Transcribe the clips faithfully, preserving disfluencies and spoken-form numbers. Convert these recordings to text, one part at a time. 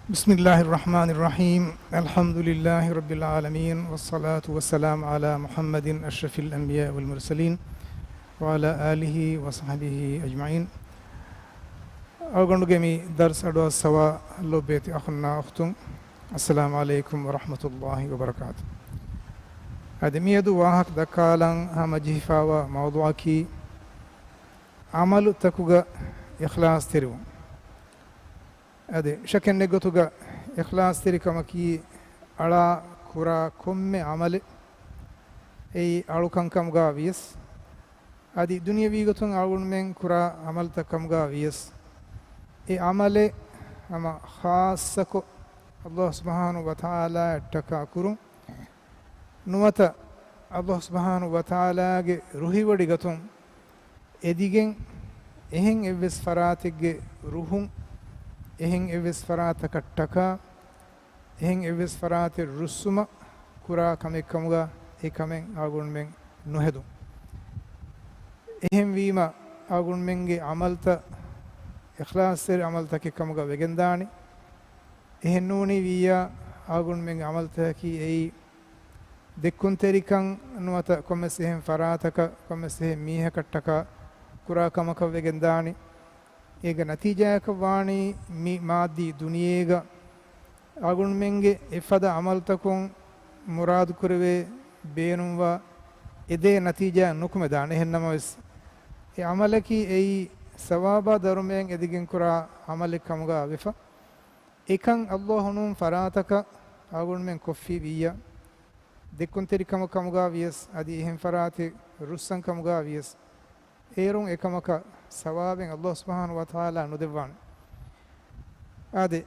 بسم الله الرحمن الرحيم. الحمد لله رب العالمين، والصلاة والسلام على محمد أشرف الأنبياء والمرسلين، وعلى آله وصحبه أجمعين. އަޅުގަނޑުގެ މި ދަރުސް އަޑުއައްސަވާ ލޯބިވެތި އަޚުންނާ އުޚްތުން، އައްސަލާމު ޢަލައިކުމް ވަރަޙްމަތުﷲި ވަބަރަކާތު. އަދި މިއަދު ވާހަކަ ދައްކާލަން ހަމަޖެހިފައިވާ މައުޟޫޢަކީ، ޢަމަލުތަކުގަ އިޚްލާޞްތެރިވުން. އަދި ޝަކެއް ނެތް ގޮތުގަ އިޚްލާޞްތެރިކަމަކީ އަޅާ ކުރާ ކޮންމެ ޢަމަލެއް، އެއީ އަޅުކަން ކަމުގަ ވިޔަސް، އަދި ދުނިޔަވީ ގޮތުން އަޅުގަނޑުމެން ކުރާ ޢަމަލުތައް ކަމުގަ ވިޔަސް، އެ ޢަމަލެއް ހަމަ ޚާއްޞަކޮށް ﷲ ސުބްޙާނަހޫ ވަތަޢާލާއަށްޓަކާ ކުރުން. ނުވަތަ ﷲ ސުބްޙާނަހޫ ވަތަޢާލާގެ ރުހިވޮޑިގަތުން އެދިގެން، އެހެން އެއްވެސް ފަރާތެއްގެ ރުހުން، އެހެން އެއްވެސް ފަރާތަކަށްޓަކާ، އެހެން އެއްވެސް ފަރާތެއް ރުއްސުމަށް ކުރާ ކަމެއް ކަމުގަ އެ ކަމެއް އަޅުގަނޑުމެން ނުހެދުން. އެހެންވީމަ، އަޅުގަނޑުމެންގެ ޢަމަލުތައް އިޚްލާޞްތެރި ޢަމަލުތަކެއް ކަމުގަ ވެގެންދާނެ. އެހެންނޫނީ ވިއްޔާ، އަޅުގަނޑުމެންގެ ޢަމަލުތަކަކީ އެއީ ދެއްކުންތެރިކަން ނުވަތަ ކޮންމެސް އެހެން ފަރާތަކަށް، ކޮންމެސް އެހެން މީހަކަށްޓަކާ ކުރާ ކަމަކަށް ވެގެންދާނީ. އޭގެ ނަތީޖާއަކަށް ވާނީ މި މާއްދީ ދުނިޔޭގަ އަޅުގަނޑުމެންގެ އެފަދަ ޢަމަލުތަކުން މުރާދުކުރެވޭ ބޭނުންވާ އެދޭ ނަތީޖާ ނުކުމެދާނެ. އެހެންނަމަވެސް، އެ ޢަމަލަކީ އެއީ ސަވާބާ ދަރުމައެއް އެދިގެން ކުރާ ޢަމަލެއް ކަމުގަ ވެފަ. އެކަން ﷲ ނޫން ފަރާތަކަށް އަޅުގަނޑުމެން ކޮށްފީ ވިއްޔާ، ދެއްކުންތެރިކަމަށް ކަމުގަ ވިޔަސް، އަދި އެހެން ފަރާތެއް ރުއްސަން ކަމުގަ ވިޔަސް، އޭރުން އެކަމަކަށް ސަވާބެއް ﷲ ސުބްޙާނަހޫ ވަތަޢާލާ ނުދެއްވާނެ. އާދެ،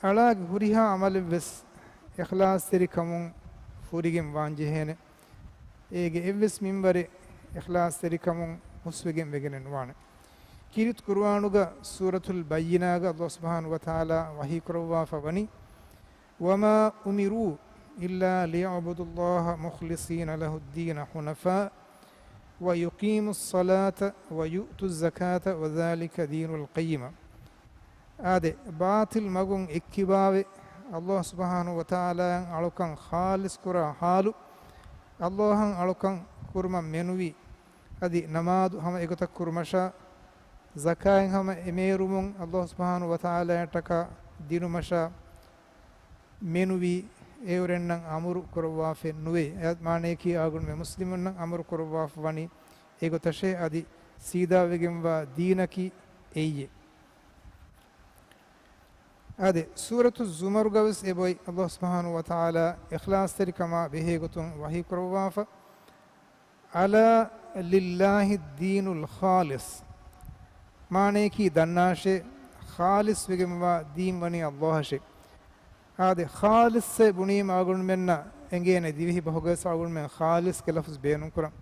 އަޅާގެ ހުރިހާ ޢަމަލެއްވެސް އިޚްލާޞްތެރިކަމުން ފުރިގެން ވާންޖެހޭނެ. އޭގެ އެއްވެސް މިންވަރެއް އިޚްލާޞްތެރިކަމުން ހުސްވެގެން ވެގެނެއް ނުވާނެ. ކީރިތި ޤުރުއާނުގަ ސޫރަތުލް ބައްޔިނާގަ ﷲ ސުބްޙާނަހޫ ވަތަޢާލާ ވަޙީ ކުރައްވާފަ ވަނީ، وما أمروا إلا ليعبدوا الله مخلصين له الدين حنفاء ويقيموا الصلاة ويؤتوا الزكاة وذلك دين القيمة. އާދެ، ބާޠިލް މަގުން އެއްކިބާވެ، ﷲ ސުބްޙާނަހޫ ވަތަޢާލާއަށް އަޅުކަން ޚާލިޞް ކުރާ ޙާލު، ﷲ އަށް އަޅުކަން ކުރުމަށް މެނުވީ، އަދި ނަމާދު ހަމަ އެގޮތަށް ކުރުމަށާ، ޒަކާތް ހަމަ އެމޭރުމުން ﷲ ސުބްޙާނަހޫ ވަތަޢާލާއަށްޓަކާ ދިނުމަށާ، މެނުވީ އެއުރެންނަށް އަމުރު ކުރައްވާފައެއް ނުވޭ. އެ މާނަޔަކީ އަޅުގަނޑުމެން މުސްލިމުންނަށް އަމުރު ކުރައްވާފަ ވަނީ އެގޮތަށޭ، އަދި ސީދާވެގެންވާ ދީނަކީ އެއްޔޭ. އާދެ، ސޫރަތު ޒުމަރުގަވެސް އެބައޮތް ﷲ ސުބްޙާނަހޫ ވަތަޢާލާ އިޚްލާޞްތެރިކަމާ ބެހޭގޮތުން ވަޙީ ކުރައްވާފަ. ألا لله الدين الخالص. މާނަޔަކީ ދަންނާށޭ، ޚާލިޞް ވެގެންވާ ދީން ވަނީ ﷲ އަށޭ. އާދެ، ޚާލިޞްއޭ ބުނީމަ އަޅުގަނޑުމެންނަށް އެނގޭނެ ދިވެހި ބަހުގަވެސް އަޅުގަނޑުމެން ޚާލިޞްގެ ލަފުޒު ބޭނުންކުރަން.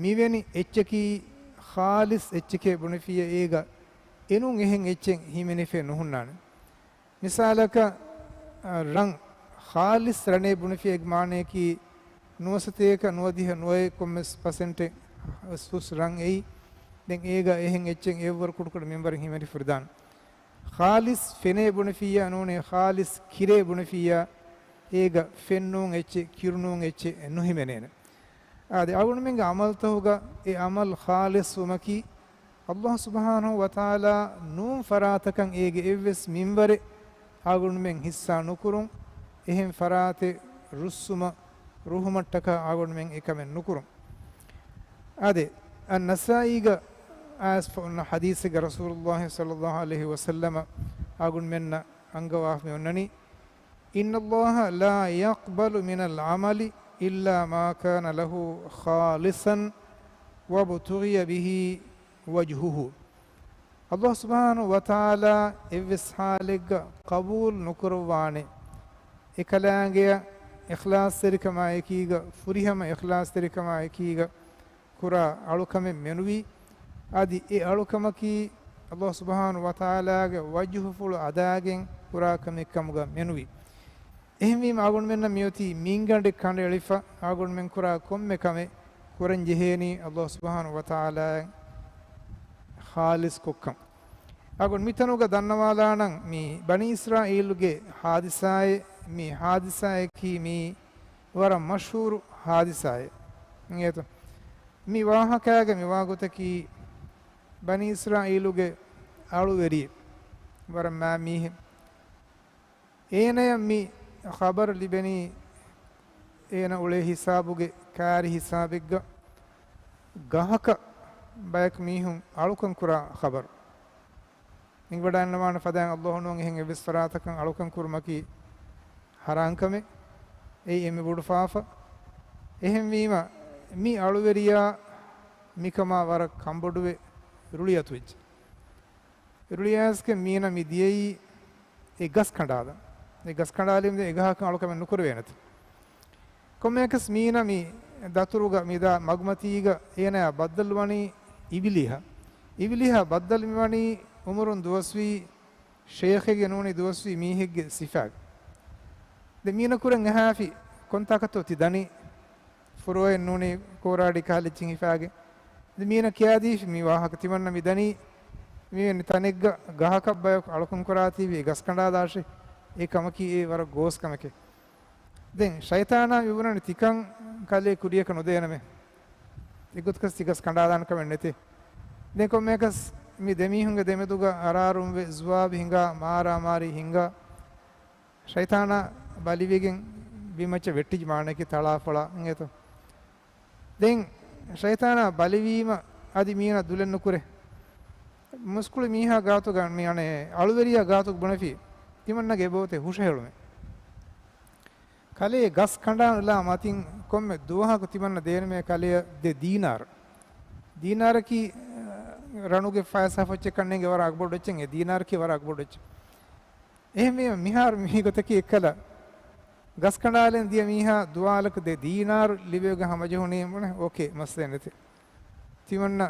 މިވެނި އެއްޗަކީ ޚާލިޞް އެއްޗެކޭ ބުނެފިއްޔާ އޭގަ އެނޫން އެހެން އެއްޗެއް ހިމެނިފައެއް ނުހުންނާނެ. މިސާލަކަށް، އަ، ރަން، ޚާލިޞް ރަނޭ ބުނެފި އޭގެ މާނަޔަކީ ނުވަސަތޭކަ ނުވަދިހަ ނުވައެއް ކޮންމެސް ޕަސެންޓެއް ހުސް ރަން އެއީ. ދެން އޭގަ އެހެން އެއްޗެއް އެއްވަރު ކުޑަކުޑަ މިންވަރެއް ހިމެނިފަ ހުރިދާނެ. ޚާލިޞް ފެނޭ ބުނެފިއްޔާ ނޫނޭ، ޚާލިޞް ކިރޭ ބުނެފިއްޔާ އޭގަ ފެން ނޫން އެއްޗެއް، ކިރު ނޫން އެއްޗެއް ނުހިމެނޭނެ. އާދެ، އަޅުގަނޑުމެންގެ ޢަމަލުތަކުގަ އެ ޢަމަލު ޚާލިޞްވުމަކީ، ﷲ ސުބްޙާނަހޫ ވަތަޢާލާ ނޫން ފަރާތަކަށް އޭގެ އެއްވެސް މިންވަރެއް އަޅުގަނޑުމެން ޙިއްޞާ ނުކުރުން، އެހެން ފަރާތެއް ރުއްސުމަށް، ރުހުމަށްޓަކާ އަޅުގަނޑުމެން އެކަމެއް ނުކުރުން. އާދެ، އައްނަސާއީގަ އައިސްފަ އޮންނަ ޙަދީޘެއްގަ ރަސޫލުﷲ ޞައްލަﷲ ޢަލައިހި ވަސައްލަމަ އަޅުގަނޑުމެންނަށް އަންގަވާފަ މި އޮންނަނީ، إن الله لا يقبل من العمل إلا ما كان له خالصا وابتغي به وجهه. ﷲ ސުބްޙާނަހޫ ވަތަޢާލާ އެއްވެސް ޙާލެއްގަ ޤަބޫލު ނުކުރައްވާނެ، އެކަލާނގެއަށް އިޚްލާޞްތެރިކަމާއެކީގަ، ފުރިހަމަ އިޚްލާޞްތެރިކަމާއެކީގަ ކުރާ އަޅުކަމެއް މެނުވީ، އަދި އެ އަޅުކަމަކީ ﷲ ސުބްޙާނަހޫ ވަތަޢާލާގެ ވަޖްހުފުޅު އަދާގެން ކުރާ ކަމެއް ކަމުގަ މެނުވީ. އެހެންވީމަ، އަޅުގަނޑުމެންނަށް މިއޮތީ މީންގަނޑެއް ކަނޑައެޅިފަ، އަޅުގަނޑުމެން ކުރާ ކޮންމެ ކަމެއް ކުރަން ޖެހޭނީ ﷲ ސުބްޙާނަހޫ ވަތަޢާލާއަށް ޚާލިޞް ކޮށްކަން. އަޅުގަނޑު މިތަނުގަ ދަންނަވާލާނަން މި ބަނީ އިސްރާއީލުގެ ހާދިސާއެއް، މި ހާދިސާއަކީ މި ވަރަށް މަޝްހޫރު ހާދިސާއެއް. އިނގޭތޯ؟ މި ވާހަކާގެ މިވާގޮތަކީ ބަނީ އިސްރާއީލުގެ އަޅުވެރިއެއް، ވަރަށް މާ މީހެއް. އޭނަޔަށް މި ޚަބަރު ލިބެނީ އޭނަ އުޅޭ ހިސާބުގެ ކާރި ހިސާބެއްގަ ގަހަކަށް ބަޔަކު މީހުން އަޅުކަން ކުރާ ޚަބަރު. މިވަޑައިގަންނަވާނެ ފަދައިން އައްލާހު ނޫން އެހެން އެއްވެސް ފަރާތަކަށް އަޅުކަން ކުރުމަކީ ހަރާން ކަމެއް. އެއީ އެންމެ ބޮޑު ފާފަ. އެހެންވީމަ، މި އަޅުވެރިޔާ މިކަމާ ވަރަށް ކަންބޮޑުވެ ރުޅިއަތުވެއްޖެ. ރުޅިއައިސްގެން މީނަ މި ދިޔައީ އެ ގަސް ކަނޑާލަން. އެ ގަސް ކަނޑާލީމަ ދެން އެ ގަހަކަށް އަޅުކަމެއް ނުކުރެވޭނެތެ. ކޮންމެއަކަސް މީނަ މި ދަތުރުގަ މިދާ މަގުމަތީގަ އޭނަޔާ ބައްދަލުވަނީ އިވިލީހަށް. އިވިލީހާ ބައްދަލު މިވަނީ އުމުރުން ދުވަސްވީ ޝޭޚެއްގެ ނޫނީ ދުވަސްވީ މީހެއްގެ ސިފާގަ. ދެން މީނަ ކުރަން އެހާފި ކޮންތާކަށްތޯ ތި ދަނީ؟ ފުރޯއެއް ނޫނީ ކޯރާޑި ކަހަލަ އެއްޗެއް ހިފާގެން. ދެން މީނަ ކިޔާދީފި މި ވާހަކަ ތިމަންނަ މި ދަނީ މިވެނި ތަނެއްގަ ގަހަކަށް ބަޔަކު އަޅުކަން ކުރާތީވެ ގަސް ކަނޑާލާށޭ. އެ ކަމަކީ އެ ވަރަށް ގޯސް ކަމެކޭ. ދެން ޝައިޠާނާ މިބުނަނީ ތިކަން ކަލޭ ކުރިޔަކަށް ނުދޭނަމޭ. އެގޮތަކަސް ތި ގަސް ކަނޑާލާނެ ކަމެއް ނެތޭ. ދެން ކޮންމެއަކަސް މި ދެމީހުންގެ ދެމެދުގަ އަރާރުންވެ ޒުވާބު ހިނގާ، މާރާމާރީ ހިނގާ، ޝައިޠާނާ ބަލިވެގެން ބިންމައްޗަށް ވެއްޓިއްޖެ މާނައަކީ ތަޅާފޮޅާ އިނގޭތޯ. ދެން ޝައިޠާނާ ބަލިވީމަ އަދި މީނަ ދުލެއް ނުކުރޭ. މުސްކުޅި މީހާ ގާތުގަ މި އަނެއް އަޅުވެރިޔާ ގާތުގަ ބުނެފި ތިމަންނަގެ އެބައޮތޭ ހުށަހެޅުމެއް. ކަލޭ ގަސް ކަނޑާނުލާ މަތިން ކޮންމެ ދުވަހަކު ތިމަންނަ ދޭނަމޭ ކަލެޔަށް ދެ ދީނާރު. ދީނާރަކީ، އަ، ރަނުގެ ފައިސާ ފޮއްޗެއްކަންނޭނގެ ވަރަށް އަގުބޮޑު އެއްޗެއް، އެ ދީނާރަކީ ވަރަށް އަގުބޮޑު އެއްޗެއް. އެހެންވީމަ މިހާރު މިގޮތަކީ އެއްކަލަ ގަސް ކަނޑާލަން ދިޔަ މީހާ ދުވާލަކު ދެ ދީނާރު ލިބޭގޮތް ހަމަޖެހުނީ ބުނެ، އޯކޭ، މައްސަލައެއް ނެތޭ. ތިމަންނަ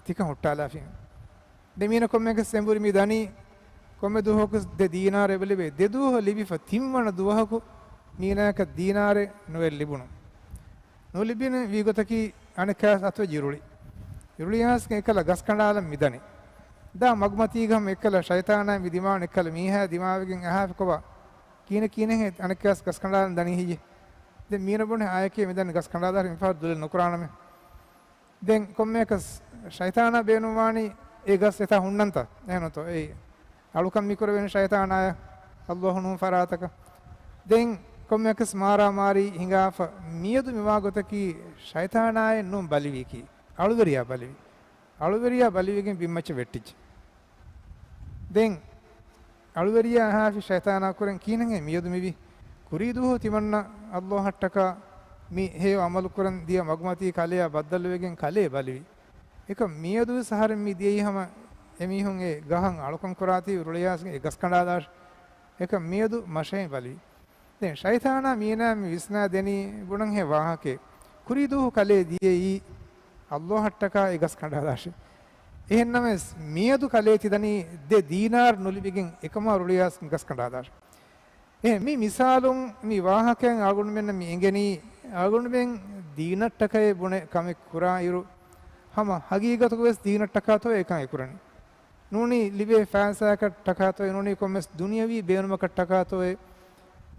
ތިކަން ހުއްޓާލާފިން. ދެ މީނަ ކޮންމެއަކަސް އެނބުރި މި ދަނީ، ކޮންމެ ދުވަހަކު ދެ ދީނާރު އެބަ ލިބޭ. ދެ ދުވަހު ލިބިފަ ތިންވަނަ ދުވަހަކު މީނާއަކަށް ދީނާރެއް ނުވެ ލިބުނު. ނުލިބިން ވީގޮތަކީ އަނެއްކާވެސް އަތުވެ ޖިރުޅި. ރުޅިއައިސްގެން އެކަލަ ގަސް ކަނޑާލަން މި ދަނީ. ދާ މަގުމަތީގަ ހަމަ އެކަލަ ޝައިޠާނާ މި ދިމާވަން އެކަލަ މީހާ ދިމާވެގެން އަހާފި ކޮބާ؟ ކީނެ ކީނެހެ އަނެއްކާވެސް ގަސް ކަނޑާލަން ދަނީ ހެއްޔޭ؟ ދެން މީނަ ބުނެ އާޔަކޭ މި ދަނީ ގަސް ކަނޑާލާށޭ މިފަހަރު ދުލެއް ނުކުރާނަމޭ. ދެން ކޮންމެއަކަސް ޝައިޠާނާ ބޭނުންވާނީ އެ ގަސް އެތާ ހުންނަންތަ؟ އެހެންތޯ؟ އެއީ އަޅުކަން މިކުރެވޭނެ ޝައިޠާނާޔަށް އައްލާހު ނޫން ފަރާތަކަށް. ދެން ކޮންމެއަކަސް މާރާމާރީ ހިނގާފަ މިއަދު މިވާ ގޮތަކީ ޝައިޠާނާއެއް ނޫން ބަލިވީކީ. އަޅުވެރިޔާ ބަލިވީ. އަޅުވެރިޔާ ބަލިވެގެން ބިންމައްޗަށް ވެއްޓިއްޖެ. ދެން އަޅުވެރިޔާ އަހާފި ޝައިޠާނާ ކުރެން ކީނަންހޭ މިއަދު މިވީ؟ ކުރީ ދުވަހު ތިމަންނަ އައްލާހަށްޓަކާ މި ހެޔޮ އަމަލު ކުރަން ދިޔަ މަގުމަތީ ކަލެޔާ ބައްދަލުވެގެން ކަލޭ ބަލިވި. އެކަމް މިއަދުވެސް އަހަރެން މި ދިޔައީ ހަމަ އެމީހުން އެ ގަހަށް އަޅުކަން ކުރާތީ ރުޅިއައިސް އެ ގަސް ކަނޑާލާށޭ. އެކަމް މިއަދު މަށޭ ބަލިވި. ދެން ޝައިޠާނާ މީނާ މި ވިސްނާ ދެނީ ބުނަންހޭ ވާހަކައެއް. ކުރީ ދުވަހު ކަލޭ ދިޔައީ އައްލާހަށްޓަކާ އެ ގަސް ކަނޑާލާށޭ. އެހެންނަމަވެސް މިއަދު ކަލޭ ތި ދަނީ ދެ ދީނާރު ނުލިބިގެން އެކަމާ ރުޅިއައިސް ގަސް ކަނޑާލާށޭ. އެހެން މި މިސާލުން މި ވާހަކައިން އަޅުގަނޑުމެންނަށް މި އެނގެނީ، އަޅުގަނޑުމެން ދީނަށްޓަކައި ބުނެ ކަމެއް ކުރާ އިރު، ހަމަ ހަގީގަތުގަވެސް ދީނަށްޓަކާތޯއޭ އެކަން އެކުރަނީ. ނޫނީ ލިބޭ ފައިސާއަކަށް ޓަކާތޯއޭ، ނޫނީ ކޮންމެސް ދުނިޔަވީ ބޭނުމަކަށް ޓަކާތޯއޭ،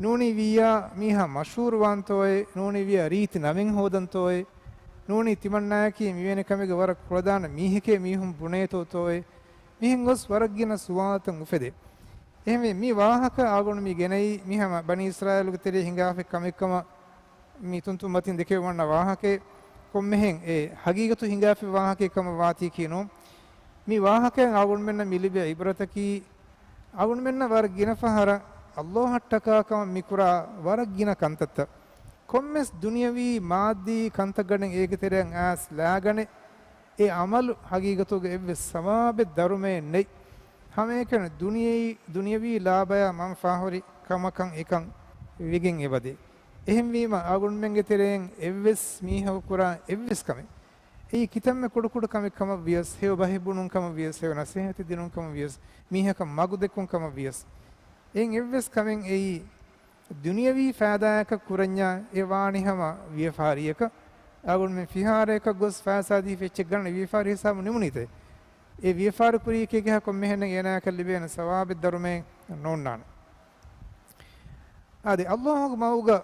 ނޫނީ ވިއްޔާ މީހާ މަޝްހޫރުވާންތޯއޭ، ނޫނީ ވިއްޔާ ރީތި ނަމެއް ހޯދަންތޯއޭ، ނޫނީ ތިމަންނާއަކީ މިވެނި ކަމެއްގެ ވަރަށް ކުޅަދާނަ މީހެކޭ މީހުން ބުނޭތޯތޯއޭ، މިހެން ގޮސް ވަރަށް ގިނަ ސުވާލުތައް އުފެދޭ. އެހެންވެ، މި ވާހަކަ އަޅުގަނޑު މި ގެނައީ މި ހަމަ ބަނީ އިސްރާއީލުގެ ތެރޭ ހިނގާފައި ކަމެއްކަމަށް މި ތުންތުން މަތިން ދެކެވި ވަންނަ ވާހަކައެއް. ކޮންމެހެން އެ ހަގީގަތު ހިނގާފައި ވާހަކައެއް ކަމަށް ވާތީކީ ނޫން. މި ވާހަކައިން އަޅުގަނޑުމެންނަށް މި ލިބޭ އިބްރަތަކީ، އަޅުގަނޑުމެންނަށް ވަރަށް ގިނަ ފަހަރަށް އައްލާހަށްޓަކާ ކަމަށް މި ކުރާ ވަރަށް ގިނަ ކަންތައްތައް، ކޮންމެސް ދުނިޔަވީ މާއްދީ ކަންތައްގަނޑެއް އޭގެ ތެރެއަށް އައިސް ލާގަނެ، އެ އަމަލު ހަގީގަތުގަ އެއްވެސް ސަވާބެއް ދަރުމައެއް ނެތް. ހަމައެކަނި ދުނިޔެއީ، ދުނިޔަވީ ލާބަޔާ މަންފާހުރި ކަމަކަށް އެކަން ވެގެން އެބަދޭ. އެހެންވީމަ، އަޅުގަނޑުމެންގެ ތެރެއިން އެއްވެސް މީހަކު ކުރާ އެއްވެސް ކަމެއް، އެއީ ކިތަންމެ ކުޑަކުޑަ ކަމެއް ކަމަށް ވިޔަސް، ހެޔޮ ބަހެއް ބުނުން ކަމަށް ވިޔަސް، ހެޔޮ ނަސޭހަތެއް ދިނުން ކަމަށް ވިޔަސް، މީހަކަށް މަގު ދެއްކުން ކަމަށް ވިޔަސް، އެއިން އެއްވެސް ކަމެއް އެއީ ދުނިޔަވީ ފައިދާއަކަށް ކުރަންޏާ އެ ވާނީ ހަމަ ވިޔަފާރިއަކަށް. އަޅުގަނޑުމެން ފިހާރައަކަށް ގޮސް ފައިސާ ދީފަ އެއްޗެއް ގަންނަ ވިޔަފާރި ހިސާބު ނިމުނީތޭ. އެ ވިޔަފާރި ކުރީކީގެ ކޮންމެހެން އޭނާއަކަށް ލިބޭނެ ސަވާބެއް ދަރުމައެއް ނޯންނާނެ. އާދެ، ﷲ ގެ މަގުގަ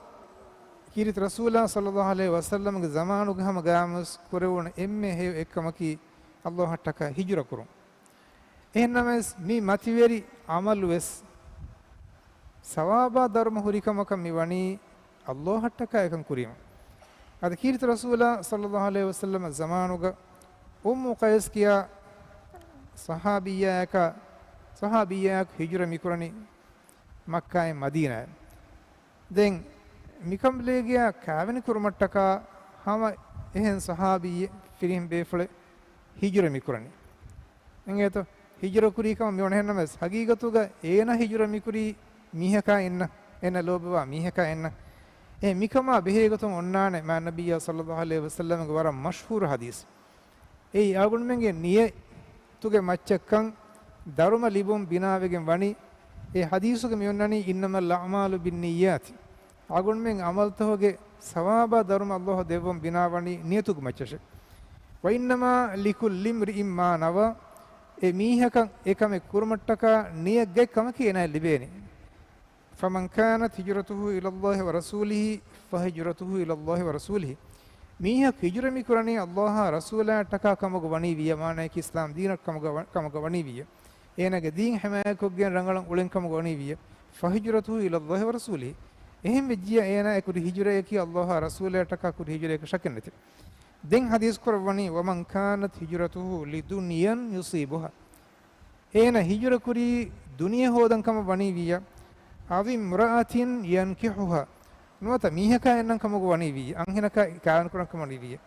ކީރިތި ރަސޫލާ ޞައްލައްލާހު ޢަލައިހި ވަސައްލަމްގެ ޒަމާނުގެ ހަމަ ގާމުސް ކުރެވުނު އެންމެ ހެޔޮ އެއްކަމަކީ ﷲ އަށްޓަކާ ހިޖުރަ ކުރުން. އެހެންނަމަވެސް، މި މަތިވެރި ޢަމަލުވެސް ސަވާބާ ދަރުމަ ހުރި ކަމަކަށް މި ވަނީ ﷲ އަށްޓަކާ އެކަން ކުރީމަ. އަދި ކީރިތި ރަސޫލާ ޞައްލައްލާހު ޢަލައިހި ވަސައްލަމް ޒަމާނުގަ އުއްމު ޤައިސް ކިޔާ ޞަޙާބިއްޔާއަކާ، ޞަޙާބިއްޔާއަކު ހިޖުރަ މިކުރަނީ މައްކާއިން މަދީނާއަށް. ދެން މިކަނބަލީގެއާ ކާވެނި ކުރުމަށްޓަކާ ހަމަ އެހެން ޞަޙާބީ ފިރިހެން ބޭފުޅެއް ހިޖުރަ މިކުރަނީ. އެނގޭތޯ؟ ހިޖުރަ ކުރީ ކަމަށް މިވަނަހެންނަމަވެސް، ހަގީގަތުގަ އޭނަ ހިޖުރަ މިކުރީ މީހަކާ އިންނަ، އޭނަ ލޯބިވާ މީހަކާ އިންނަ. އެ މިކަމާ ބެހޭގޮތުން އޮންނާނެ މާތް ނަބިއްޔާ ޞައްލައްލާހު ޢަލައިހި ވަސައްލަމްގެ ވަރަށް މަޝްހޫރު ޙަދީޘް. އެއީ އަޅުގަނޑުމެންގެ ނިޔަތުގެ މައްޗަށްކަން ދަރުމަ ލިބުން ބިނާވެގެން ވަނީ. އެ ޙަދީޘުގަ މިއޮންނަނީ، إنما الأعمال بالنيات. އަޅުގަނޑުމެން ޢަމަލުތަކުގެ ސަވާބާ ދަރުމަ ﷲ ދެއްވަން ބިނާވަނީ ނިޔަތުގެ މައްޗަށޭ. وإنما لكل امرئ ما نوى. އެ މީހަކަށް އެ ކަމެއް ކުރުމަށްޓަކާ ނިޔަތްގައި ކަމަކީ އޭނާއަށް ލިބޭނެ. فمن كانت هجرته إلى الله ورسوله فهجرته إلى الله ورسوله. މީހަކު ހިޖުރަ މިކުރަނީ ﷲ އާ ރަސޫލާއަށްޓަކާ ކަމުގަ ވަނީ ވިއްޔާ، މާނަޔަކީ އިސްލާމް ދީނަށް ކަމުގަ ވަ-، ކަމުގަ ވަނީ ވިއްޔާ، އޭނާގެ ދީން ޙިމާޔަތްކޮށްގެން ރަނގަޅަށް އުޅެން ކަމުގަ ވަނީ ވިއްޔާ، فهجرته إلى الله ورسوله. އެހެން ވެއްޖިއްޔާ އޭނާ އެ ކުރި ހިޖުރަޔަކީ ﷲ އާ ރަސޫލާއަށްޓަކާ ކުރި ހިޖުރަޔަކަށް ޝައްކެއް ނެތި. ދެން ޙަދީޘް ކުރައްވަނީ، ومن كانت هجرته لدنيا يصيبها. އޭނަ ހިޖުރަ ކުރީ ދުނިޔެ ހޯދަން ކަމަށް ވަނީ ވިއްޔާ، أو امرأة ينكحها، ނުވަތަ މީހަކާ އެންނަން ކަމުގަ ވަނީ ވިއްޔާ، އަންހެނަކާ ކާވެނި ކުރަން ކަމަށް ވަނީ ވިއްޔާ،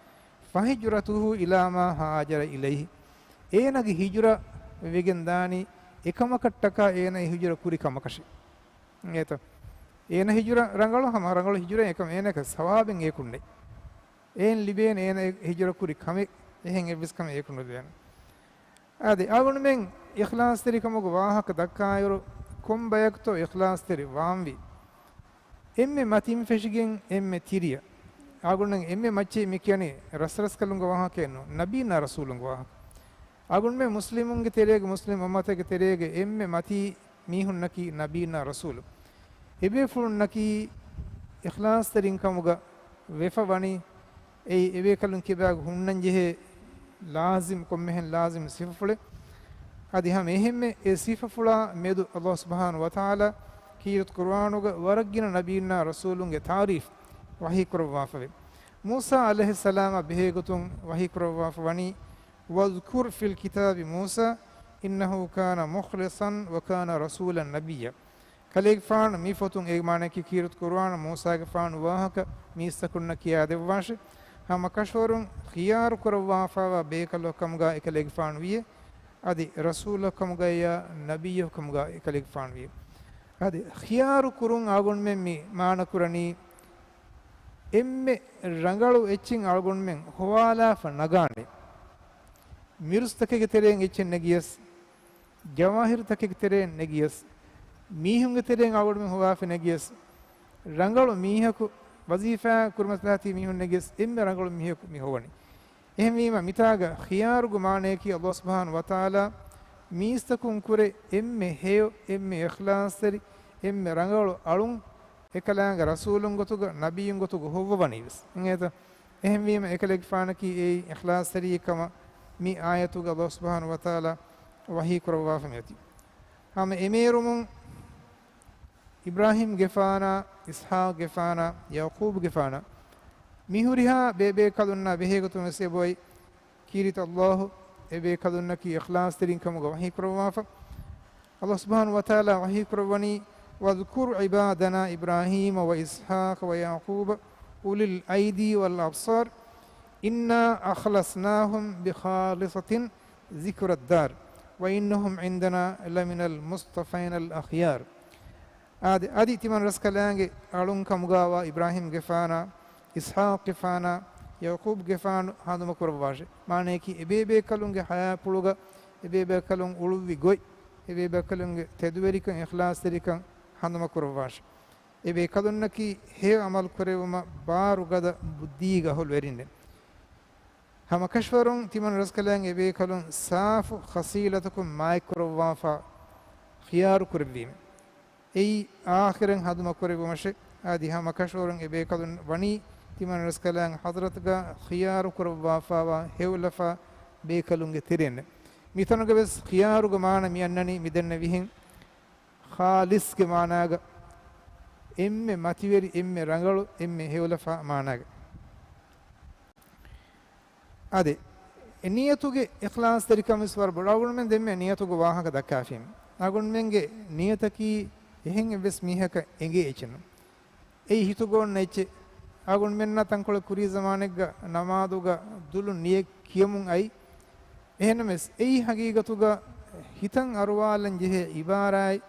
فهجرته إلى ما هاجر إليه. އޭނަގެ ހިޖުރަ ވެގެން ދާނީ އެކަމަކަށްޓަކާ އޭނަ އެ ހިޖުރަ ކުރި ކަމަކަށޭ. އެނގޭތަ؟ އޭނަ ހިޖުރަ ރަނގަޅު، ހަމަ ރަނގަޅު ހިޖުރައެއް، އެކަމަށް އޭނައަކަށް ސަވާބެއް އެކުންނެއް. އޭނަ ލިބޭނެ އޭނަ އެ ހިޖުރަ ކުރި ކަމެއް، އެހެން އެއްވެސް ކަމެއް އެކު ނުލިބޭނެ. އަދި އަޅުގަނޑުމެން އިޚްލާޞްތެރިކަމުގެ ވާހަކަ ދައްކާއިރު، ކޮން ބަޔަކުތޯ އިޚްލާޞްތެރި ވާންވީ؟ އެންމެ މަތިން ފެށިގެން އެންމެ ތިރިއަށް. އަޅުގަނޑުމެން އެންމެ މައްޗެއް މި ކިޔަނީ ރަސްރަސްކަލުންގެ ވާހަކައެއް ނޫން، ނަބީންނާ ރަސޫލުންގެ ވާހަކަ. އަޅުގަނޑުމެން މުސްލިމުންގެ ތެރޭގަ، މުސްލިމް އުއްމަތެއްގެ ތެރޭގަ އެންމެ މަތީ މީހުންނަކީ ނަބީންނާ ރަސޫލު. އެބޭފުޅުންނަކީ އިޚްލާޞްތެރިން ކަމުގަ ވެފަ ވަނީ، އެއީ އެބޭކަލުން ކިބާގަ ހުންނަންޖެހޭ ލާޒިމް، ކޮންމެހެން ލާޒިމް ސިފަފުޅެއް. އަދި ހަމަ އެހެންމެ އެ ސިފަފުޅާ މެދު ﷲ ސުބްޙާނަހޫ ވަތަޢާލާ ކީރިތި ޤުރުއާނުގަ ވަރަށް ގިނަ ނަބީންނާ ރަސޫލުންގެ ތާރީފް ވަޙީ ކުރައްވާފަވޭ. މޫސާ ޢަލައިހިއްސަލާމާ ބެހޭގޮތުން ވަޙީ ކުރައްވާފަ ވަނީ، واذكر في الكتاب موسى إنه كان مخلصا وكان رسولا نبيا. ކަލޭގެފާނު މި ފޮތުން، އޭގެ މާނައަކީ ކީރިތި ޤުރުއާނު މޫސާގެފާނު ވާހަކަ މީސްތަކުންނަށް ކިޔާދެއްވާށޭ. ހަމަ ކަށަވަރުން ޚިޔާރު ކުރައްވާފައިވާ ބޭކަލަކު ކަމުގައި އެކަލޭގެފާނު ވިޔޭ، އަދި ރަސޫލަކު ކަމުގައިޔާ ނަބިއްޔަކު ކަމުގައި އެކަލޭގެފާނު ވިޔޭ. އަދި ޚިޔާރު ކުރުން އަޅުގަނޑުމެން މި މާނަ ކުރަނީ، އެންމެ ރަނގަޅު އެއްޗެއް އަޅުގަނޑުމެން ހޮވާލާފަ ނަގާނެ. މިރުސްތަކެއްގެ ތެރެއިން އެއްޗެއް ނެގިޔަސް، ޖަވާހިރުތަކެއްގެ ތެރެއިން ނެގިޔަސް، މީހުންގެ ތެރެއިން އަޅުގަނޑުމެން ހޮވާފަ ނެގިޔަސް، ރަނގަޅު މީހަކު ވަޒީފާ ކުރުމަށް ލާތީ މީހުން ނެގިޔަސް، އެންމެ ރަނގަޅު މީހަކު މި ހޮވަނީ. އެހެންވީމަ، މިތާގަ ޚިޔާރުގެ މާނައަކީ ﷲ ސުބްޙާނަހޫ ވަތަޢާލާ މީސްތަކުން ކުރެ އެންމެ ހެޔޮ، އެންމެ އިޚްލާޞްތެރި، އެންމެ ރަނގަޅު އަޅުން އެކަލާނގެ ރަސޫލުން ގޮތުގަ، ނަބިއްޔުން ގޮތުގަ ހޮއްވަވަނީވެސް. އިނގޭތަ؟ އެހެންވީމަ، އެކަލޭގެފާނަކީ އެއީ އިޚްލާޞްތެރިއެއް ކަމަށް މި އާޔަތުގަ ﷲ ސުބްޙާނަހޫ ވަތަޢާލާ ވަޙީ ކުރައްވާފަ މިއޮތީ. ހަމަ އެމޭރުމުން އިބްރާހީމްގެފާނާ، އިސްޙާޤްގެފާނާ، ޔަޢުޤޫބްގެފާނާ މި ހުރިހާ ބޭބޭކަލުންނާ ބެހޭގޮތުން ވެސް އެބައޮތް ކީރިތި ﷲ އެބޭކަލުންނަކީ އިޚްލާޞްތެރިން ކަމުގަ ވަޙީ ކުރައްވާފަ. ﷲ ސުބްޙާނަހޫ ވަތަޢާލާ ވަޙީ ކުރައްވަނީ، واذكر عبادنا إبراهيم وإسحاق ويعقوب أولي الأيدي والأبصار إنا أخلصناهم بخالصة ذكر الدار وإنهم عندنا لمن المصطفين الأخيار. އާދެ، އަދި ތިމަން ރަސްކަލާނގެ އަޅުން ކަމުގައިވާ އިބްރާހީމްގެފާނާ، އިސްޙާޤްގެފާނާ، ޔަޢުޤޫބްގެފާނު ހަނދުމަ ކުރައްވާށޭ. މާނައަކީ، އެބޭބޭކަލުންގެ ޙަޔާތްޕުޅުގަ އެބޭބޭކަލުން އުޅުއްވި ގޮތް، އެބޭބޭކަލުންގެ ތެދުވެރިކަން، އިޚްލާޞްތެރިކަން ހަނދުމަ ކުރައްވާށޭ. އެބޭކަލުންނަކީ ހެޔޮ ޢަމަލު ކުރެއްވުމަށް ބާރުގަދަ ބުއްދީގެ އަހުލުވެރިންނޭ. ހަމަކަށަވަރުން ތިމަން ރަސްކަލާނގެ ބޭކަލުން ސާފު ޚަޞީލަތަކުން މާތްކުރައްވާފަ ޚިޔާރު ކުރެއްވީމެ. އެއީ އާޚިރަށް ހަނދުމަކުރެއްވުމަށެ. އަދި ހަމަކަށަވަރުން އެ ބޭކަލުން ވަނީ ތިމަން ރަސްކަލާނގެ ޙަޟްރަތުގަ ޚިޔާރު ކުރައްވާފައިވާ ހެޔޮލަފާ ބޭކަލުންގެ ތެރެއިން. މިތަނުގަ ވެސް ޚިޔާރުގެ މާނަ މި އަންނަނީ މި ދެންނެވިހެން ޚާލިޞްގެ މާނާގަ، އެންމެ މަތިވެރި، އެންމެ ރަނގަޅު، އެންމެ ހެޔޮލަފާ މާނާގަ. އާދެ، އެ ނިޔަތުގެ އިޚްލާޞްތެރިކަން ވެސް ވަރަށް ބޮޑަށް. އަޅުގަނޑުމެން ދެންމެ ނިޔަތުގެ ވާހަކަ ދައްކާފީމެ. އަޅުގަނޑުމެންގެ ނިޔަތަކީ އެހެން އެއްވެސް މީހަކަށް އެނގޭ އެއްޗެއް ނޫން. އެއީ ހިތުގަ އޮންނަ އެއްޗެއް. އަޅުގަނޑުމެންނަށް ތަންކޮޅެއް ކުރީ ޒަމާނެއްގަ ނަމާދުގަ ދުލުން ނިޔަތް ކިޔަމުން އައި. އެހެންނަމަވެސް، އެއީ ހަގީގަތުގަ ހިތަށް އަރުވާލަން ޖެހޭ އިބާރާތް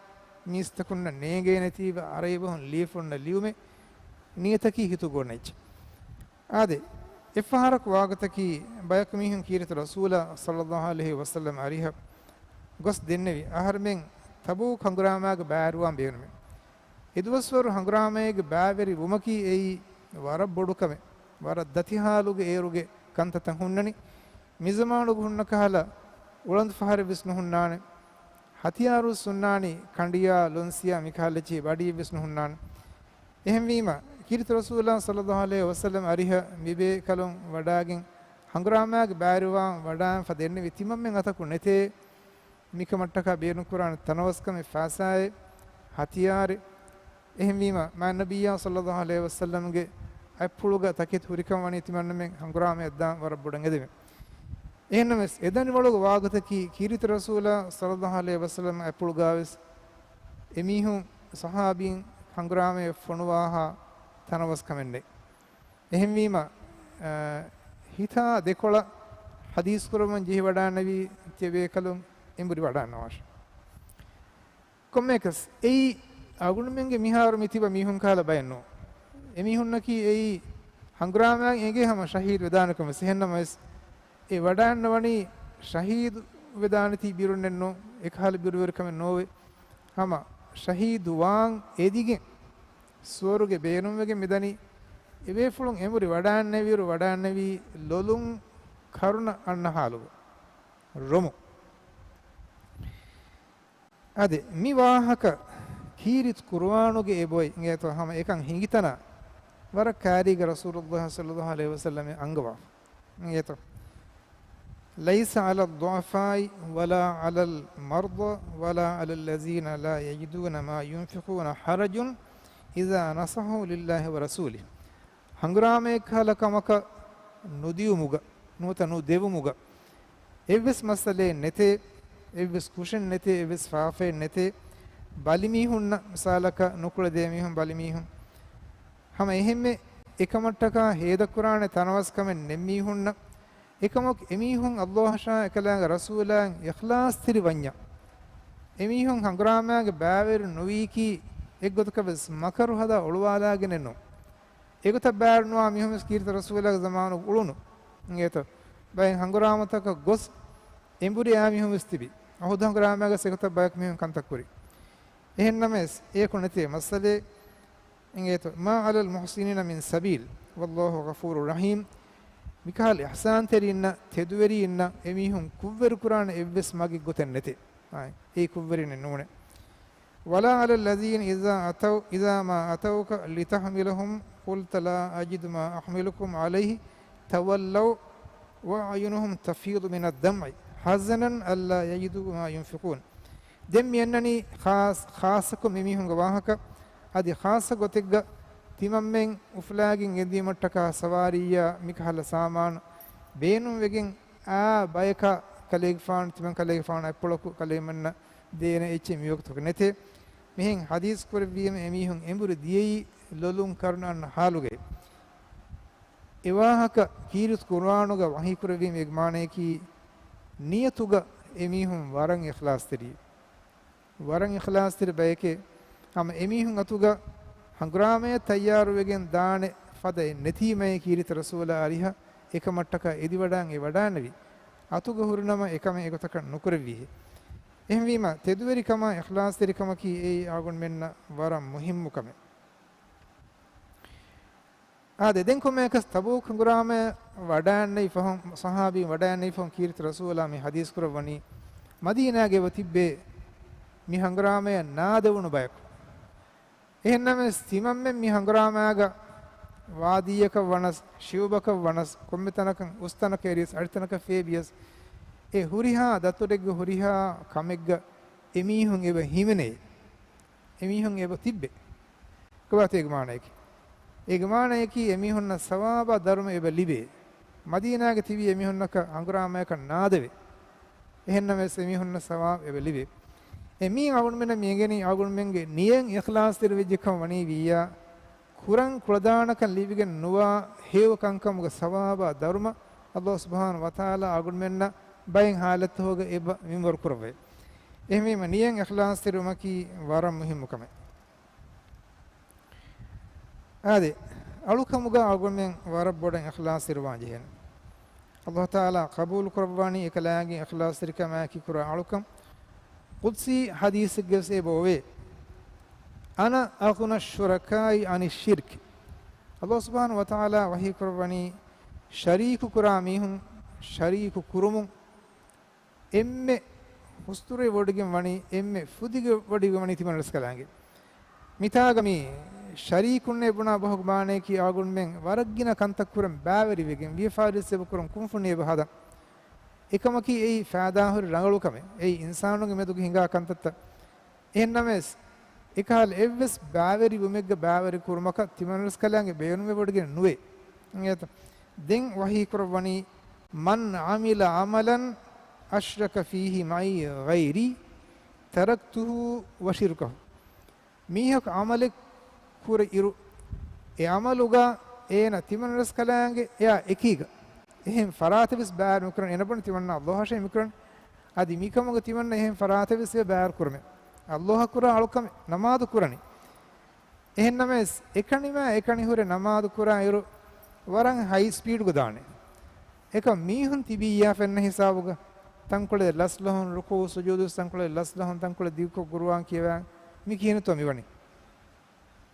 މީސްތަކުންނަށް ނޭނގޭނެތީވެ އަރައިބަހުން ލިޔެފަ އޮންނަ ލިޔުމެއް ނިޔަތަކީ ހިތުގަ އޮންނަ އެއްޗެއް. އާދެ، އެއްފަހަރަކު ވާގޮތަކީ ބަޔަކު މީހުން ކީރިތި ރަސޫލާ ޞައްލައްލާހު ޢަލައިހި ވަސައްލަމް އަރިހަށް ގޮސް ދެންނެވި އަހަރުމެން ތަބޫކް ހަނގުރާމާގެ ބައިވެރިވާން ބޭނުމޭ. އެދުވަސްވަރު ހަނގުރާމައިގެ ބައިވެރި ވުމަކީ އެއީ ވަރަށް ބޮޑު ކަމެއް. ވަރަށް ދަތި ހާލުގެ އޭރުގެ ކަންތައްތައް ހުންނަނީ. މިޒަމާނުގަ ހުންނަ ކަހަލަ އުޅަނދު ފަހަރެއް ވެސް ނުހުންނާނެ. ހަތިޔާރު ވެސް ހުންނާނީ، ކަނޑިޔާ، ލޮންސިޔާ، މިކަހަލަ އެއްޗެހި ބަޑިއެއް ވެސް ނުހުންނާނެ. އެހެންވީމަ، ކީރިތި ރަސޫލާ ޞައްލައްލާހު ޢަލައިހި ވަސައްލަމް އަރިހަށް މިބޭކަލުން ވަޑާގެން ހަނގުރާމާގެ ބައިވެރިވާން ވަޑާންފަ ދެންނެވި ތިމަންމެން އަތަކު ނެތޭ މިކަމަށްޓަކާ ބޭނުންކުރާނެ ތަނަވަސްކަމެއް، ފައިސާއެއް، ހަތިޔާރެއް. އެހެންވީމަ، މާތް ނަބިއްޔާ ޞައްލައްލާހު ޢަލައިހި ވަސައްލަމްގެ އަތްޕުޅުގަ ތަކެތި ހުރިކަން ވަނީ ތިމަންމެން ހަނގުރާމައަށް ދާން ވަރަށް ބޮޑަށް އެދެމެ. އެހެންނަމަވެސް، އެދަނިވަޅުގެ ވާގޮތަކީ ކީރިތި ރަސޫލާ ޞައްލައްލާހު ޢަލައިހި ވަސައްލަމް އަތްޕުޅުގަ ވެސް އެމީހުން ޞަޙާބީން ހަނގުރާމައަށް ފޮނުވާހާ ތަނަވަސްކަމެއް ނެތް. އެހެންވީމަ، އަ، ހިތާ ދެކޮޅަށް ޙަދީޘް ކުރަމުން ޖެހިވަޑާންނެވީ ތިޔަބޭކަލުން އެނބުރި ވަޑާންނަވާށޭ. ކޮންމެއަކަސް، އެއީ އަޅުގަނޑުމެންގެ މިހާރު މި ތިބަ މީހުން ކަހަލަ ބައެއް ނޫން. އެމީހުންނަކީ އެއީ ހަނގުރާމައިން އެނގޭ ހަމަ ޝަހީދު ވެދާނެ ކަމެއް. އެހެންނަމަވެސް، އެ ވަޑާންނަވަނީ ޝަހީދު ވެދާނެތީ ބިރުންނެއް ނޫން. އެކަހަލަ ބިރުވެރިކަމެއް ނޯވޭ. ހަމަ ޝަހީދު ވާން އެދިގެން ސުވަރުގެ ބޭނުންވެގެން މިދަނީ. އެބޭފުޅުން އެނބުރި ވަޑާންނެވިއިރު ވަޑާންނެވީ ލޮލުން ކަރުނަ އަންނަ ހާލުގަ. ރޮމު. އަދި މި ވާހަކަ ކީރިތި ޤުރުއާނުގެ އެބޮތް އިނގޭތޯ ހަމަ އެކަން ހިނގިތަނާ ވަރަށް ކާރީގަ ރަސޫލުﷲ ޞައްލައްލާހު ޢަލައިހި ވަސައްލަމަ އަންގަވާފަ. އިނގޭތޯ؟ ليس على الضعفاء ولا على المرضى ولا على الذين لا يجدون ما ينفقون حرج إذا نصحوا لله ورسوله. ހަނގުރާމައެއްކަހަލަ ކަމަކަށް ނުދިއުމުގަ، ނުވަތަ ނުދެވުމުގަ އެއްވެސް މައްސަލައެއް ނެތޭ، އެއްވެސް ކުށެއް ނެތޭ، އެއްވެސް ފާފައެއް ނެތޭ. ބަލިމީހުންނަށް މިސާލަކަށް ނުކުޅެދޭ މީހުން، ބަލިމީހުން ހަމަ އެހެންމެ އެކަމަށްޓަކާ ހޭދަކުރާނެ ތަނަވަސްކަމެއް ނެތް މީހުންނަށް، އެކަމަކު އެމީހުން ﷲ އަށާ އެކަލާނގެ ރަސޫލާއަށް އިޚްލާޞްތެރި ވަންޏާ، އެމީހުން ހަނގުރާމައިގެ ބައިވެރި ނުވީކީ އެއްގޮތަކަށް ވެސް މަކަރު ހަދާ އޮޅުވާލާގެނެއް ނޫން. އެގޮތަށް ބައިވެރިނުވާ މީހުން ވެސް ކީރިތި ރަސޫލާގެ ޒަމާނުގަ އުޅުނު. އިނގޭތޯ؟ ބައެއް ހަނގުރާމަތަކަށް ގޮސް އެނބުރި އާ މީހުން ވެސް ތިބި. އުޙުދު ހަނގުރާމައިގަސް އެގޮތަށް ބަޔަކު މީހުން ކަންތައް ކުރި. އެހެންނަމަވެސް، އެޔަކު ނެތޭ މައްސަލައެއް. އިނގޭތޯ؟ ما على المحسنين من سبيل والله غفور رحيم. މިކަހަލަ އިޙްސާންތެރީންނަށް، ތެދުވެރީންނަށް އެމީހުން ކުށްވެރިކުރާނެ އެއްވެސް މަގެއް ގޮތެއް ނެތޭ. އާ، އެއީ ކުށްވެރިނެއް ނޫނޭ. ولا على الذين إذا أتوا، إذا ما أتوك لتحملهم قلت لا أجد ما أحملكم عليه تولوا وأعينهم تفيض من الدمع حزنا ألا يجدوا ما ينفقون. ދެން މި އަންނަނީ ޚާއްޞަ، ޚާއްޞަކޮށް މި މީހުންގެ ވާހަކަ. އަދި ޚާއްޞަ ގޮތެއްގަ ތިމަންމެން އުފުލާގެން އެދިޔުމަށްޓަކާ ސަވާރީއާ މިކަހަލަ ސާމާނު ބޭނުންވެގެން އާ ބަޔަކަށް ކަލޭގެފާނު، ތިމަން ކަލޭގެފާނު އަތްޕުޅަކު ކަލޭމެންނަށް ދޭނެ އެއްޗެއް މިވަގުތުގަ ނެތޭ. މިހެން ޙަދީޘް ކުރެއްވީމަ އެމީހުން އެނބުރި ދިޔައީ ލޮލުން ކަރުނަ އަންނަ ޙާލުގައި. އެވާހަކަ ކީރިތި ޤުރުއާނުގަ ވަޙީ ކުރެއްވީމަ އޭގެ މާނަޔަކީ ނިޔަތުގަ އެމީހުން ވަރަށް އިޚްލާޞްތެރި، ވަރަށް އިޚްލާޞްތެރި ބަޔެކޭ. ހަމަ އެމީހުން އަތުގަ ހަނގުރާމަޔަށް ތައްޔާރުވެގެން ދާނެ ފަދައެއް ނެތީމައޭ ކީރިތި ރަސޫލާ އަރިހަށް އެކަމަށްޓަކާ އެދިވަޑާން އެ ވަޑާނެވި. އަތުގަ ހުރިނަމަ އެކަމެއް އެގޮތަކަށް ނުކުރެއްވީހޭ. އެހެންވީމަ، ތެދުވެރިކަމާ އިޚްލާޞްތެރިކަމަކީ އެއީ އަޅުގަނޑުމެންނަށް ވަރަށް މުހިއްމު ކަމެއް. އާދެ، ދެން ކޮންމެއަކަސް ތަބޫކު ހަނގުރާމަޔަށް ވަޑައިންނެވި ފަހުން، ޞަޙާބީން ވަޑައިންނެވި ފަހުން ކީރިތި ރަސޫލާ މި ޙަދީޘް ކުރައްވަނީ، މަދީނާގައި އެބަ ތިއްބޭ މި ހަނގުރާމަޔަށް ނާދެވުނު ބަޔަކު. އެހެންނަމަވެސް، ތިމަންމެން މި ހަނގުރާމައިގަ ވާދީއަކަށް ވަނަސް، ޝިޢުބަކަށް ވަނަސް، ކޮންމެ ތަނަކަށް އުސްތަނަކަށް އެރިޔަސް، އަޑިތަނަކަށް ފޭބިޔަސް، އެ ހުރިހާ ދަތުރެއްގެ ހުރިހާ ކަމެއްގަ އެމީހުން އެބަ ހިމެނޭ. އެމީހުން އެބަ ތިއްބޭ. ކޮބާތޯ އޭގެ މާނަޔަކީ؟ އޭގެ މާނަޔަކީ އެމީހުންނަށް ސަވާބާ ދަރުމަ އެބަ ލިބޭ. މަދީނާގެ ތިބީ އެމީހުންނަކަށް ހަނގުރާމަޔަކަށް ނާދެވޭ. އެހެންނަމަވެސް އެމީހުންނަށް ސަވާބު އެބަ ލިބޭ. އެ މީ އަޅުގަނޑުމެންނަށް މި އެނގެނީ އަޅުގަނޑުމެންގެ ނިޔަތް އިޚްލާޞްތެރި ވެއްޖެކަމަށް ވަނީ ވިއްޔާ، ކުރަން ކުޅަދާނަކަން ލިބިގެން ނުވާ ހެޔޮ ކަންކަމުގެ ސަވާބާ ދަރުމަ ﷲ ސުބްޙާނަހޫ ވަތަޢާލާ އަޅުގަނޑުމެންނަށް ބައެއް ޙާލަތްތަކުގަ އެބަ މިންވަރު ކުރައްވައި. އެހެންވީމަ ނިޔަތް އިޚްލާޞްތެރިވުމަކީ ވަރަށް މުހިއްމު ކަމެއް. އާދެ، އަޅުކަމުގަ އަޅުގަނޑުމެން ވަރަށް ބޮޑަށް އިޚްލާޞްތެރިވާން ޖެހޭނެ. ﷲ ތަޢާލާ ޤަބޫލު ކުރައްވާނީ އެކަލާނގެ އިޚްލާޞްތެރިކަމާއެކީ ކުރާ އަޅުކަން. ޤުދްސީ ޙަދީޘެއްގަވެސް އެބަ އޮވޭ، "أنا أغنى الشركاء عن الشرك." ﷲ ސުބްޙާނަހޫ ވަތަޢާލާ ވަޙީ ކުރައްވަނީ، ޝަރީކު ކުރާ މީހުން ޝަރީކު ކުރުމުން އެންމެ ހުސްދުރުވެވޮޑިގެން ވަނީ، އެންމެ ފުދިވޮޑިގެން ވަނީ ތިމަން ރަސްކަލާނގެ. މިތާގަ މި ޝަރީކުންނޭ ބުނާ ބަހުގެ މާނަޔަކީ އަޅުގަނޑުމެން ވަރަށް ގިނަ ކަންތައް ކުރަން ބައިވެރިވެގެން، ވިޔަފާރިވެސް އެބަ ކުރަން، ކުންފުނި އެބަ ހަދަން. އެކަމަކީ އެއީ ފައިދާހުރި ރަނގަޅު ކަމެއް. އެއީ އިންސާނުންގެ މެދުގަ ހިނގާ ކަންތައްތައް. އެހެންނަމަވެސް، އެކަހަލަ އެއްވެސް ބައިވެރިވުމެއްގަ ބައިވެރި ކުރުމަކަށް ތިމަން ރަސްކަލާނގެ ބޭނުންވެވޮޑިގެން ނުވޭ. އިނގޭތަ؟ ދެން ވަޙީ ކުރައްވަނީ، "من عمل عملا أشرك فيه معي غيري تركته وشركه." މީހަކު ޢަމަލެއް ކުރި އިރު، އެ ޢަމަލުގަ އޭނަ ތިމަން ރަސްކަލާނގެ އެއާ އެކީގަ އެހެން ފަރާތެއް ވެސް ބައިވެރި ނުކުރަން. އޭނަ ބުނި ތިމަންނާ ﷲ އަށޭ މިކުރަން. އަދި މިކަމުގަ ތިމަންނަ އެހެން ފަރާތެއް ވެސް އެބަ ބައިވެރި ކުރުމެއް. ﷲ އަށް ކުރާ އަޅުކަމެއް ނަމާދު ކުރަނީ. އެހެންނަމަވެސް، އެކަނިމާ އެކަނި ހުރެ ނަމާދު ކުރާ އިރު، ވަރަށް ހައި ސްޕީޑުގަ ދާނެ. އެކަމް މީހުން ތިބިއްޔާ ފެންނަ ހިސާބުގަ، ތަންކޮޅެއް ލަސްލަހުން، ރުކޫޢު ސުޖޫދު ތަންކޮޅެއް ލަސްލަހުން، ތަންކޮޅެއް ދިގުކޮށް ގުރުއާން ކިޔަވާ، މި ކިހިނެއްތޯ މިވަނީ؟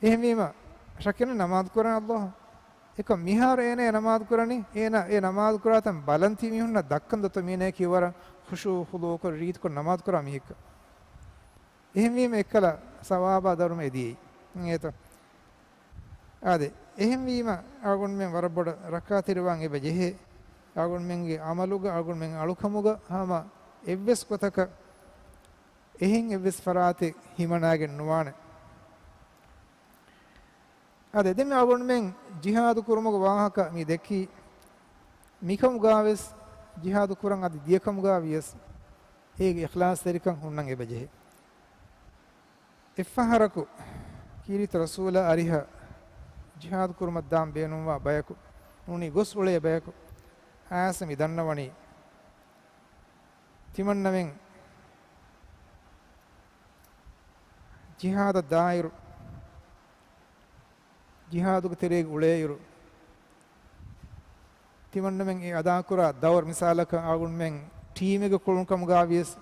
އެހެންވީމަ، ޝައްކެއް ނަމާދު ކުރަން ﷲ. އެކަމް މިހާރު އޭނަ ނަމާދު ކުރަނީ، އޭނަ އެ ނަމާދު ކުރާތަން ބަލަން ތި މީހުންނަށް ދައްކަން ދޮތޯ މީނައަކީ ވަރަށް ޚުޝޫޢު ޚުޟޫޢުކޮށް ރީތިކޮށް ނަމާދު ކުރާ މީހެއްކަން. އެހެންވީމަ އެއްކަލަ ސަވާބާ ދަރުމަ އެދިޔައީ. އިނގޭތަ؟ އާދެ، އެހެންވީމަ އަޅުގަނޑުމެން ވަރަށް ބޮޑަށް ރައްކާތެރިވާން އެބަ ޖެހޭ. އަޅުގަނޑުމެންގެ ޢަމަލުގަ، އަޅުގަނޑުމެން އަޅުކަމުގަ ހަމަ އެއްވެސް ގޮތަކަށް އެހެން އެއްވެސް ފަރާތެއް ހިމަނާގެން ނުވާނެ. އާދެ، ދެން މި އަޅުގަނޑުމެން ޖިހާދު ކުރުމުގެ ވާހަކަ މި ދެއްކީ، މިކަމުގާވެސް ޖިހާދު ކުރަން އަދި ދިޔަކަމުގާ ވިޔަސް އޭގެ އިޚްލާޞްތެރިކަން ހުންނަން އެބަ ޖެހޭ. އެއްފަހަރަކު ކީރިތި ރަސޫލާ އަރިހަށް ޖިހާދު ކުރުމަށް ދާން ބޭނުންވާ ބަޔަކު ނޫނީ ގޮސް އުޅޭ ބަޔަކު އައިސް މި ދަންނަވަނީ، ތިމަންނަމެން ޖިހާދަށް ދާއިރު، ޖިހާދުގެ ތެރޭގަ އުޅޭއިރު، ތިމަންނަމެން އެ އަދާކުރާ ދައުރު، މިސާލަކަށް އަޅުގަނޑުމެން ޓީމެއްގެ ކުޅުންކަމުގާ ވިޔަސް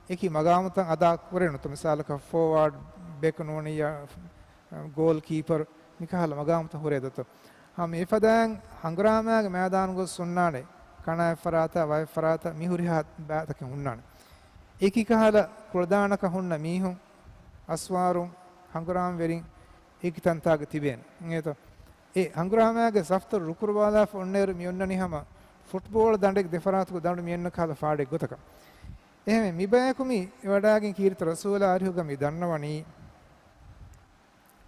އެކި މަގާމުތައް އަދާ ކުރޭނުތަ؟ މިސާލަކަށް ފޯވާޑް، ބެކް ނޫނިއްޔާ، ގޯލް ކީޕަރު، މިކަހަލަ މަގާމުތައް ހުރޭ ދޮތޯ؟ ހަމަ އެފަދައިން ހަނގުރާމައިގެ މައިދާނުގަ ހުންނާނެ، ކަނާތް ފަރާތަށް، ވައެއް ފަރާތަށް މި ހުރިހާ ބައިތަކެއް ހުންނާނެ. އެކި ކަހަލަ ކުޅަދާނަކަށް ހުންނަ މީހުން، އަސްވާރުން، ހަނގުރާމަވެރިން އެކި ތަންތާގަ ތިބޭނެ. އިނގޭތޯ؟ އެ ހަނގުރާމައިގެ ސަފްތައް ރުކުރުވާލާފަ އޮންނައިރު މި އޮންނަނީ ހަމަ ފުޓްބޯޅަ ދަނޑެއްގެ ދެފަރާތުގަ ދަނޑު މި އޮންނަ ކަހަލަ ފާޑެއް ގޮތަކަށް. އެހެންވެ، މި ބަޔަކު މި ވަޑައިގެން ކީރިތި ރަސޫލާ އަރިހުގަ މި ދަންނަވަނީ،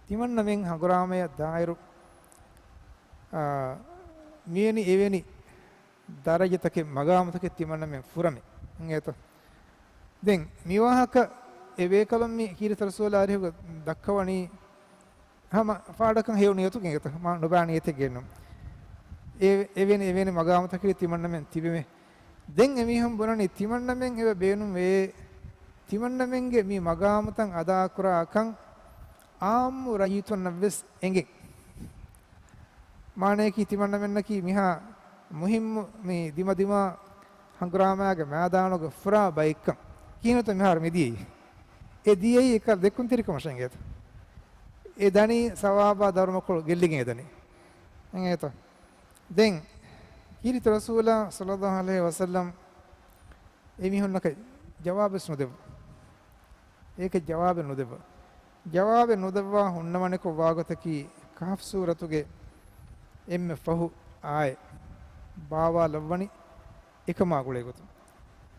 ތިމަންނަމެން ހަނގުރާމަޔަށް ދާއިރު، އާ، މިވެނި އެވެނި ދަރަޖަތަކެއް، މަގާމުތަކެއް ތިމަންނަމެން ފުރަމޭ. އިނގޭތޯ؟ ދެން މިވާހަކަ އެ ބޭކަލުން މި ކީރިތި ރަސޫލާ އަރިހުގަ ދައްކަވަނީ ހަމަ ފާޑަކަށް ހެޔޮ ނިޔަތުގެ އިނގޭތޯ؟ މާ ނުބާ ނިޔަތެއްގެ ނޫން. އެ، އެވެނި، އެވެނި މަގާމުތަކެއް ތިމަންނަމެން ތިބެމޭ. ދެން އެމީހުން ބުނަނީ ތިމަންނަމެން އެބަ ބޭނުންވޭ، ތިމަންނަމެންގެ މި މަގާމުތައް އަދާކުރާކަން އާއްމު ރައްޔިތުންނަށްވެސް އެނގެން. މާނަޔަކީ ތިމަންނަމެންނަކީ މިހާ މުހިއްމު މި ދިމަދިމާ ހަނގުރާމައިގެ މައިދާނުގަ ފުރާ ބައެއްކަން. ކިހިނެއްތޯ މިހާރު މިދިޔައީ؟ އެ ދިޔައީ އެކަ ދެއްކުންތެރިކަމަށް އިނގޭތޯ؟ އެ ދަނީ ސަވާބާ ދަރުމަކޮޅު ގެއްލިގެން އެ ދަނީ. އެނގޭތަ؟ ދެން ކީރިތި ރަސޫލާ ޞައްލައްލާހު ޢަލައިހި ވަސައްލަމް އެމީހުންނަކަށް ޖަވާބެއް ނުދެއްވާ. އޭކަށް ޖަވާބެއް ނުދެއްވާ. ޖަވާބެއް ނުދެއްވާ ހުންނަވަނިކޮށް ވާގޮތަކީ ކަހަފް ސޫރަތުގެ އެންމެ ފަހު އާޔަތް ބާވާލައްވަނީ އެކަމާ ގުޅޭ ގޮތުން.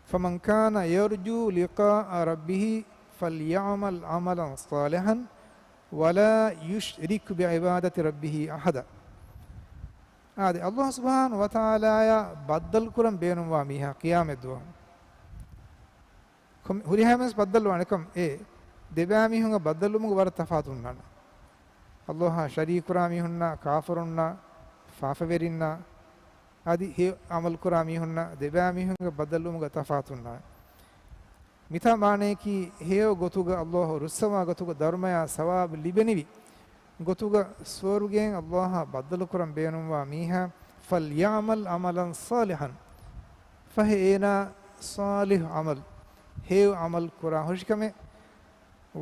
فَمَنْ كَانَ يَرْجُو لِقَاءَ رَبِّهِ فَلْيَعْمَلْ عَمَلًا صَالِحًا وَلَا يُشْرِكْ بِعِبَادَةِ رَبِّهِ أَحَدًا. އާދެ، ﷲ ސުބްޙާނަހޫ ވަތަޢާލާއާ ބައްދަލުކުރަން ބޭނުންވާ މީހާ ޤިޔާމަތްދުވަހު ކޮން-، ހުރިހާ މީސް ބައްދަލުވާނެ ކަމަށް އެ ދެބައިމީހުންގެ ބައްދަލުވުމުގެ ވަރަށް ތަފާތު ހުންނާނެ. ﷲއާ ޝަރީކުކުރާ މީހުންނާ، ކާފަރުންނާ، ފާފަވެރިންނާ، އަދި ހެޔޮ ޢަމަލުކުރާ މީހުންނާ ދެބައިމީހުންގެ ބައްދަލުވުމުގެ ތަފާތު ހުންނާނެ. މިތާ މާނަޔަކީ، ހެޔޮ ގޮތުގަ ﷲ ރުއްސަވާ ގޮތުގަ ދަރުމަޔާ ސަވާބު ލިބެނިވި ގޮތުގަ ސުވަރުގެއިން ﷲއާ ބައްދަލުކުރަން ބޭނުންވާ މީހާ، فَلْيَعْمَلْ عَمَلًا صَالِحًا، ފަހެ އޭނާ ޞާލިޙު ޢަމަލު، ހެޔޮ ޢަމަލު ކުރާ ހުށިކަމެއް،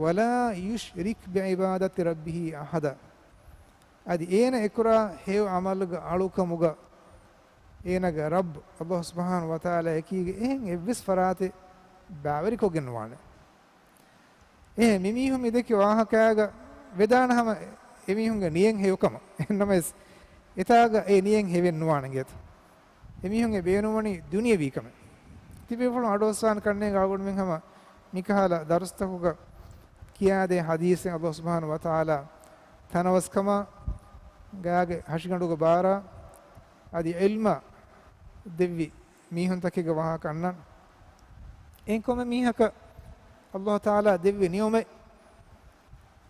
وَلَا يُشْرِكْ بِعِبَادَةِ رَبِّهِ أَحَدًا. އަދި އޭނަ އެކުރާ ހެޔޮ ޢަމަލުގެ އަޅުކަމުގަ އޭނަގެ ރައްބު ﷲ ސުބްޙާނަހޫ ވަތަޢާލާ އެކީގަ އެހެން އެއްވެސް ފަރާތެއް ބައިވެރިކޮށްގެން ނުވާނެ. އެހެން މިމީހުން މި ދެކި ވާހަކައިގަ ވެދާނެ ހަމަ އެމީހުންގެ ނިޔަތް ހެޔޮކަމަށް. އެހެންނަމަވެސް، އެތާގަ އެ ނިޔަތް ހެޔޮވެން ނުވާނެ އިނގޭތަ؟ އެމީހުންގެ ބޭނުންވަނީ ދުނިޔަވީ ކަމެއް. ތިބޭފުޅުން އަޑުއައްސާނެ ކަންނޭނގެ އަޅުގަނޑުމެން ހަމަ މިކަހަލަ ދަރުސްތަކުގަ ކިޔާދޭ ޙަދީޘެއް ﷲ ސުބްޙާނަހޫ ވަތަޢާލާ ތަނަވަސްކަމާ، ގާގެ ހަށިގަނޑުގެ ބާރާ، އަދި ޢިލްމަށް ދެއްވި މީހުންތަކެއްގެ ވާހަކަ އަންނަން. އެހެން ކޮންމެ މީހަކަށް ﷲ ތަޢާލާ ދެއްވި ނިޢުމަތް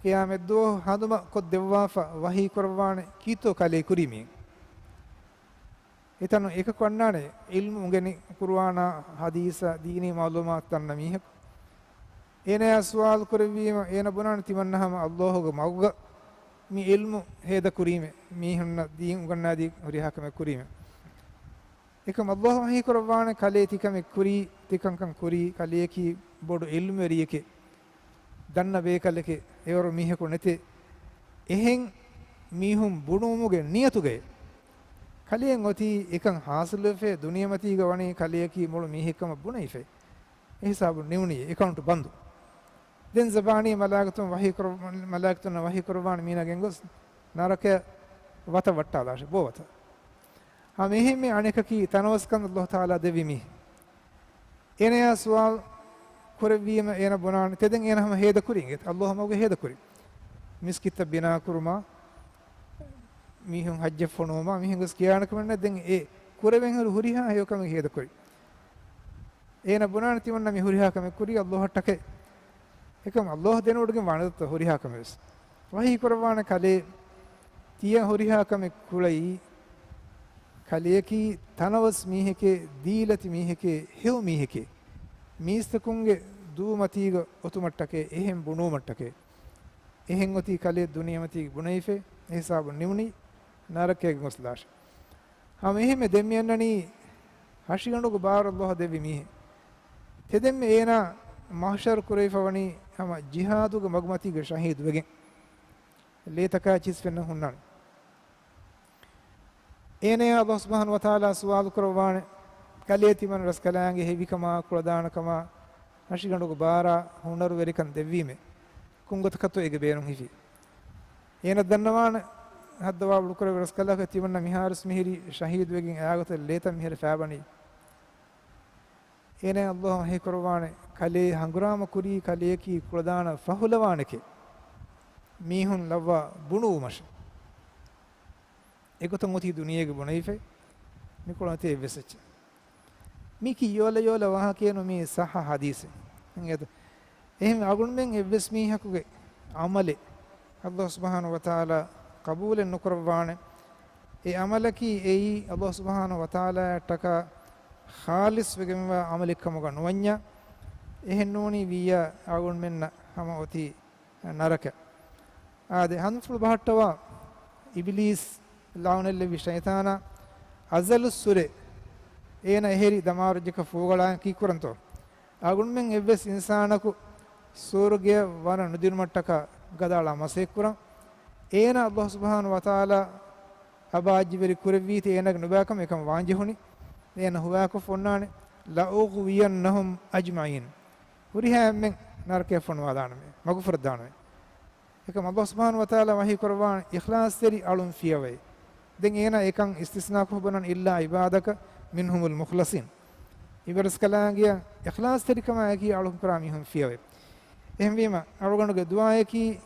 ޤިޔާމަތްދުވަހު ހަނދުމަ ކޮށްދެއްވާފަ ވަޙީ ކުރައްވާނެ ކީއްތޯ ކަލޭ ކުރީ މީ. އެތަނު އެކަކު އަންނާނެ ޢިލްމު އުނގެނި ޤުރުއާނާ ޙަދީޘާ ދީނީ މަޢުލޫމާތު ދަންނަ މީހަކު. އޭނަޔާ ސުވާލު ކުރެއްވީމަ އޭނަ ބުނާނެ ތިމަންނަ ހަމަ ﷲގެ މަގުގަ މި ޢިލްމު ހޭދަ ކުރީމެ، މީހުންނަށް ދީން އުނގަންނާދީ ހުރިހާ ކަމެއް ކުރީމެ. އެކަމް ﷲ ވަޙީ ކުރައްވާނެ ކަލޭ ތިކަމެއް ކުރީ، ތިކަންކަން ކުރީ ކަލެޔަކީ ބޮޑު ޢިލްމުވެރިއެކޭ، ދަންނަ ބޭކަލެކޭ، އެވަރު މީހަކު ނެތޭ. އެހެން މީހުން ބުނުވުމުގެ ނިޔަތުގައި ކަލެއަށް އޮތީ އެކަން ޙާޞިލުވެފައި، ދުނިޔެމަތީގަ ވަނީ ކަލެޔަކީ މޮޅު މީހެއްކަމަށް ބުނެވިފައި. އެހިސާބުން ނިމުނީ އެކައުންޓު ބަންދު. ދެން ޒަބާނީ މަލާއިކަތުން ވަޙީ ކުރައް-، މަލާއިކަތުންނަށް ވަޙީ ކުރައްވާނެ މީނަ ގެންގޮސް ނަރަކަޔަށް ވަތަށް ވައްޓާލާށޭ، ބޯ ވަތަށް. ހަމަ އެހެންމެ އަނެކަކީ ތަނަވަސްކަން ﷲ ތަޢާލާ ދެއްވި މީ. އޭނަޔާ ސުވާލު ކުރެއްވީމަ އޭނަ ބުނާނެ، ތެދެން އޭނަ ހަމަ ހޭދަ ކުރީ އިނގޭތަ؟ ﷲ މަގުގަ ހޭދަ ކުރީ. މިސްކިތްތައް ބިނާ ކުރުމާ، މީހުން ޙައްޖަށް ފޮނުވުމާ، މިހެން ގޮސް ކިޔާނެ ކަމެއް ނެތް. ދެން އެ ކުރެވެން ހުރި ހުރިހާ ހެޔޮކަމެއް ހޭދަ ކުރީ. އޭނަ ބުނާނެ ތިމަންނަ މި ހުރިހާ ކަމެއް ކުރީ ﷲ އަށްޓަކައި. އެކަމް ﷲ ދެނެވޮޑިގެން ވާނެ ދޯ ހުރިހާ ކަމެއް ވެސް. ވަޙީ ކުރައްވާނެ ކަލޭ، ތިޔަ ހުރިހާ ކަމެއް ކުޅައީ، ކަލެޔަކީ ތަނަވަސް މީހެކޭ، ދީލަތި މީހެކޭ، ހެޔޮ މީހެކޭ. މީސްތަކުންގެ ދޫމަތީގަ އޮތުމަށްޓަކައި، އެހެން ބުނުވުމަށްޓަކައި. އެހެން އޮތީ ކަލޭ ދުނިޔެމަތީގަ ބުނެވިފައި، އެހިސާބުން ނިމުނީ ނަރަކަޔަށް ގޮސްލާށޭ. ހަމަ އެހެންމެ ދެން މި އަންނަނީ ހަށިގަނޑުގެ ބާރު ﷲ ދެއްވި މީހެއް. ތެދެންމެ އޭނާ މަޙްޝަރު ކުރެވިފަ ވަނީ ހަމަ ޖިހާދުގެ މަގުމަތީގަ ޝަހީދުވެގެން. ލޭތަކާ ޗިސް ފެންނަން ހުންނާނެ. އޭނަޔާ ﷲ ސުބްޙާނަހޫ ވަތަޢާލާ ސުވާލު ކުރައްވާނެ، ކަލޭ ތިމަން ރަސްކަލާނގެ ހެވިކަމާ، ކުޅަދާނަކަމާ، ހަށިގަނޑުގެ ބާރާ، ހުނަރުވެރިކަން ދެއްވީމޭ، ކޮންގޮތަކަށްތޯ އޭގެ ބޭނުން ހިފީ؟ އޭނަ ދަންނަވާނެ، ހައްދަވާ ބޮޑުކުރެއްވި ރަސްކަލާކޮ ތިމަންނަ މިހާރުވެސް މިހިރީ ޝަހީދުވެގެން އައިގޮތަށް ލޭތައް މިހިރަ ފައިބަނީ. އޭނަ ﷲ ވަޙީ ކުރައްވާނެ، ކަލޭ ހަނގުރާމަ ކުރީ ކަލެޔަކީ ކުޅަދާނަ ފަހުލަވާނެކޭ، މީހުން ލައްވާ ބުނުވުމަށޭ. އެގޮތަށް އޮތީ ދުނިޔޭގަ ބުނެވިފައި، މި ކުޅަންތޭ އެއްވެސް އެއްޗެއް. މީކީ ޔޮލަ ޔޮލަ ވާހަކައެއް ނޫން، މީ ޞައްޙަ ޙަދީޘެއް. އެނގޭތަ؟ އެހެން އަޅުގަނޑުމެން އެއްވެސް މީހަކުގެ ޢަމަލެއް ﷲ ސުބްޙާނަހޫ ވަތަޢާލާ ޤަބޫލެއް ނުކުރައްވާނެ. އެ ޢަމަލަކީ އެއީ ﷲ ސުބްޙާނަހޫ ވަތަޢާލާއަށްޓަކާ ޚާލިޞްވެގެންވާ ޢަމަލެއް ކަމުގަ ނުވަންޏާ، އެހެން ނޫނީ ވިއްޔާ އަޅުގަނޑުމެންނަށް ހަމަ އޮތީ ނަރަކަ. އާދެ، ހަނދުފުޅު ބަހައްޓަވާ އިބިލީސް ލަޢުނަތްލެއްވި ޝައިޠާނާ އަޒަލުއްސުރެ އޭނަ އެހެރި ދަމާރޮއްޖަކަށް ފޫގަޅާ ކީއްކުރަންތޯ؟ އަޅުގަނޑުމެން އެއްވެސް އިންސާނަކު ސުވަރުގެއަށް ވަނަ ނުދިނުމަށްޓަކާ ގަދައަޅާ މަސައްކަތްކުރަން. އޭނަ ﷲ ސުބްޙާނަހޫ ވަތަޢާލާ އަބާއްޖަވެރި ކުރެއްވީތީ އޭނާގެ ނުބައިކަމަށް އެކަން ވާންޖެހުނީ. އޭނާ ހުވާކޮށްފަ އޮންނާނެ، لأغوينهم أجمعين. ހުރިހާ އެންމެން ނަރަކަޔަށް ފޮނުވާލާނަމޭ، މަގުފުރައްދާނަމޭ. އެކަމް ﷲ ސުބްޙާނަހޫ ވަތަޢާލާ ވަޙީ ކުރައްވާނެ އިޚްލާޞްތެރި އަޅުން ފިޔަވައި. ދެން އޭނާ އެކަން އިސްތިސްނާކޮށް ބުނަން، إلا عبادك منهم المخلصين. އިބަރަސްކަލާނގެއަށް އިޚްލާޞްތެރިކަމާއެކީ އަޅުން ކުރާ މީހުން ފިޔަވައި. އެހެންވީމަ، އަޅުގަނޑުގެ ދުޢާއަކީ،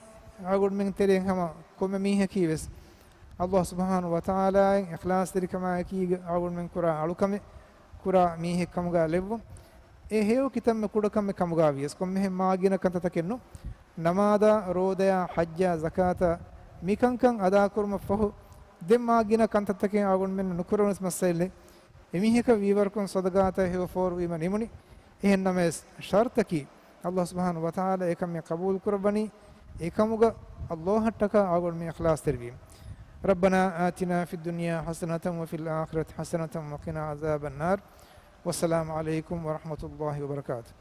އަޅުގަނޑުމެން ތެރެއިން ހަމަ ކޮންމެ މީހަކީ ވެސް ﷲ ސުބްޙާނަހޫ ވަތަޢާލާއަށް އިޚްލާޞްތެރިކަމާއެކީ އަޅުގަނޑުމެން ކުރާ އަޅުކަމެއް، ކުރާ މީހެއް ކަމުގަ ލެއްވުން. އެ ހެޔޮ ކިތަންމެ ކުޑަކަމެއް ކަމުގަ ވިޔަސް، ކޮންމެހެން މާގިނަ ކަންތައްތަކެއް ނޫން. ނަމާދާ، ރޯދަޔާ، ޙައްޖާ، ޒަކާތާ، މިކަންކަން އަދާކުރުމަށްފަހު، ދެން މާގިނަ ކަންތައްތަކެއް އަޅުގަނޑުމެންނަށް ނުކުރެވުނު މައްސައިލެއް. އެމީހަކަށް ވީވަރުކޮށް ޞަދަޤާތާ ހެޔޮ ފޯރުވީމަ ނިމުނީ. އެހެން ނަމަވެސް، ޝަރުޠަކީ، ﷲ ސުބްޙާނަހޫ ވަތަޢާލާ އެކަމެއް ޤަބޫލު ކުރައްވަނީ، އެކަމުގަ ﷲ އަށްޓަކާ އަޅުގަނޑުމެން އިޚްލާޞްތެރިވީމަ. ربنا آتنا في الدنيا حسنة وفي الآخرة حسنة وقنا عذاب النار. والسلام عليكم ورحمة الله وبركاته.